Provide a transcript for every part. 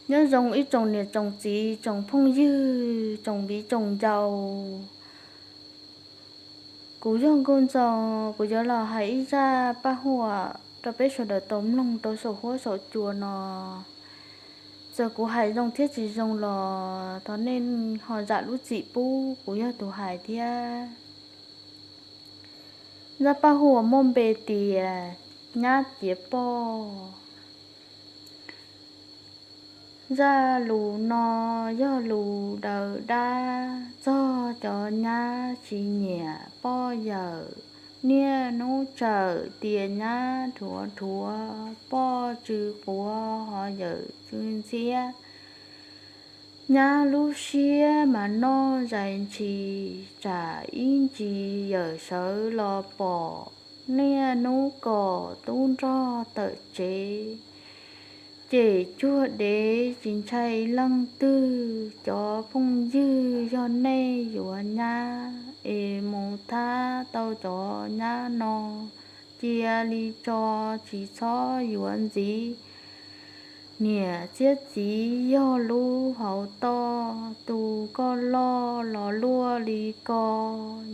Nyob zoo ib tsoom niam tsoom txiv, tsoom phooj ywg, tsoom viv tsoom ncaus. Kuv yog Nkauj Ntxoo, kuv yuav los hais ib zaj paj huam rau peb sawv daws tau mloog rau saum huab saum cua no. Txawm kuv hais zoo thiab tsis zoo los thov nej ho zam lub txim pub kuv yog tus hais thiab. Zaj paj huam muaj npe tias nyab ciav poj. Zaj lus no yog lus daws dab txog cov nyab tsis nyiam poj yawm. Niaj hnub tsawm tias nyab dhuav dhuav, poj tsw quav ho yawm tsw ntxhiab. Nyab lub siab mas noj zais ntshis, tsam ib ntsis yawm sawv los pom. Niaj hnub kom tub nrog tawm tsev, cem cuag dev tsis ntshai leej twg. Cov phooj ywg, yog nej yuav nyab es mus thab tau cov nyab no, cia li tso, tsis txhob yuav ntxiv. Niam thiab txiv yog lub hauv toj, tus koj loj los luaj li ko,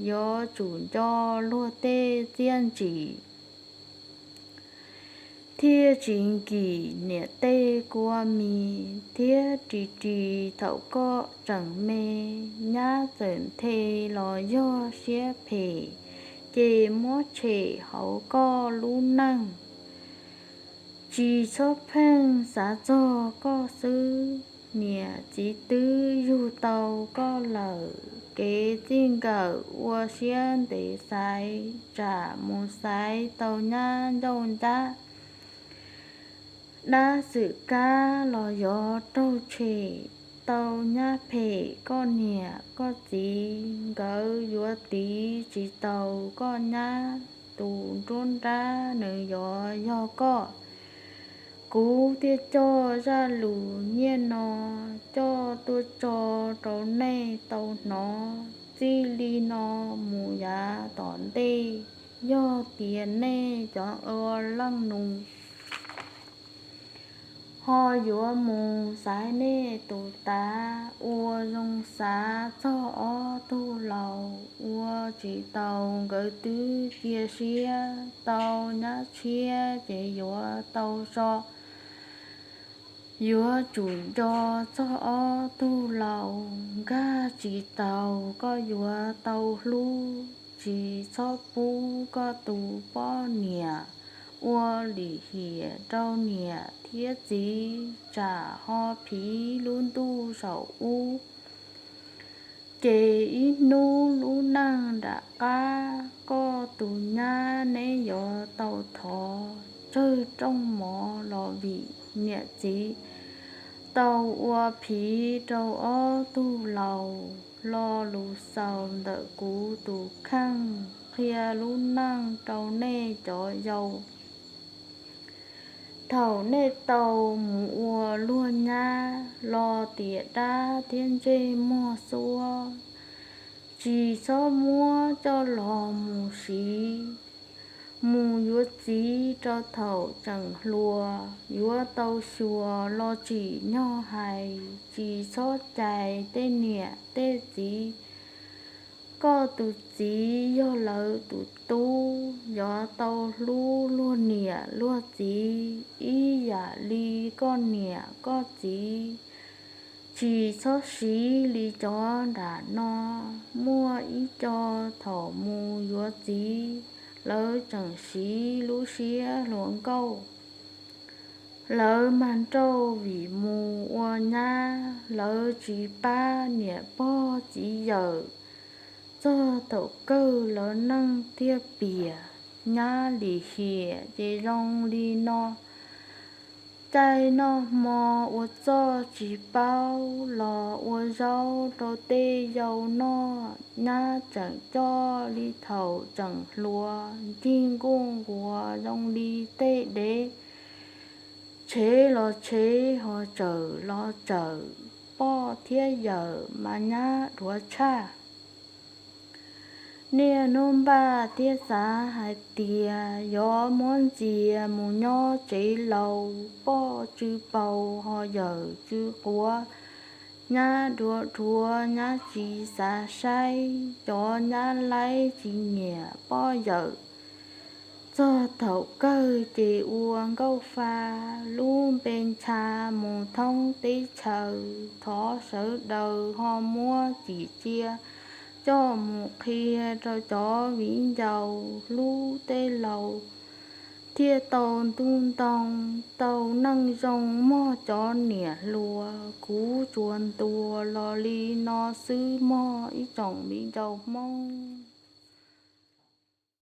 yuav tsum nco luag tej txiaj ntsim, thiaj tsis nkim niam tej kua mis thiab ris ris thaum koj tseem me. Nyab txawm nthe los yog siab phem, ces muab tshem hauv koj lub neej. Tsis txhob pheej xav txog koj xwb, niam txiv twb yug tau koj lawm. Kev txij nkawm ua siab ntev xaiv, tsam mus xaiv tau nyab ncauj ncab. Dab xwm kab los yog raug tshem, tau nyab phem koj niam koj txiv, nkawd yuav tiv tsis tau koj nyab. Tus nruab nrab nws yuav yog koj. Kuv thiaj coj zaj lus nyiaj no coj tuaj tso rau nej tau hnov. Txij li no mus yav tom ntej, yog tias nej cov ua leej nus ho yuav mus xaiv nej tus tav, ua zoo xav txog ob tug laus, ua tsis tau nkawd twb cia siab. Tau nyab tshiab ces yuav tau so, yuav tsum nco txog ob tug laus. Nkag tsis tau koj yuav tau hlub, tsis txhob pub koj tus poj niam ua lim hiam rau niam thiab txiv, tsam ho phiv lub ntuj saum ub. Ces ib hnub lub neej nram qab, koj tus nyab neb yuav tau thov tsawg rooj mov los vim niam txiv tau ua phiv rau ob tug laus. Lo lus xaus ntawm kuv tus kheej qhia lub neej rau nej cov yau. Thaum nej tau mus ua luag nyab los tias dab thiab ntsej muag xuab, tsis txhob muab coj los mus siv. Mus yuav txiv rau thaum tseem hluas, yuav tau xyuas los tsim nyog hais. Tsis txhob cais tej niam tej txiv, koj tus txiv yog lawv tus tub, yuav tau hlub luag niam luag txiv ib yam li koj niam koj txiv. Tsis txhob siv li cov nram no. Muaj ib co thaum mus yuav txiv, lawv tseem siv lub siab hluas nkauj. Lawv mag nrauj vim mus ua nyab, lawv tsis pab niam pog txiv yawm, txog thaum kawg lawv neej thiaj piam. Nyab lim hiam ces zoo li no, caij noj hmo ua txuj tsis paub, los ua zaub rau tej yau noj. Nyab tseem coj li thaum tseem hluas, ncig nkuj nquas zoo li tej dev, tshev los tshev ho tsawm los tsawm. Poj thiab yawm mas nyab dhuav tshaj. Niaj hnub npaj thiab xav hais tias yuav muab ntxias mus nyob tsev laus, poj tsw paus ho yawm tsw quav, nyab dhuav dhuav nyab tsis xav saib, cov nyab laib tsis nyiam poj yawm. Txog thaum kawg ces ua nkauj fa, lub npe ncha mus thoob teb chaws, thov sawv daws ho muab tsim cia, coj mus qhia rau cov viv ncaus hlub tej laus thiaj tau ntuj ntoo, tau neej zoo mog cov niam hluas. Kuv tsuas ntuas los li no xwb mog ib tsoom viv ncaus Hmoob.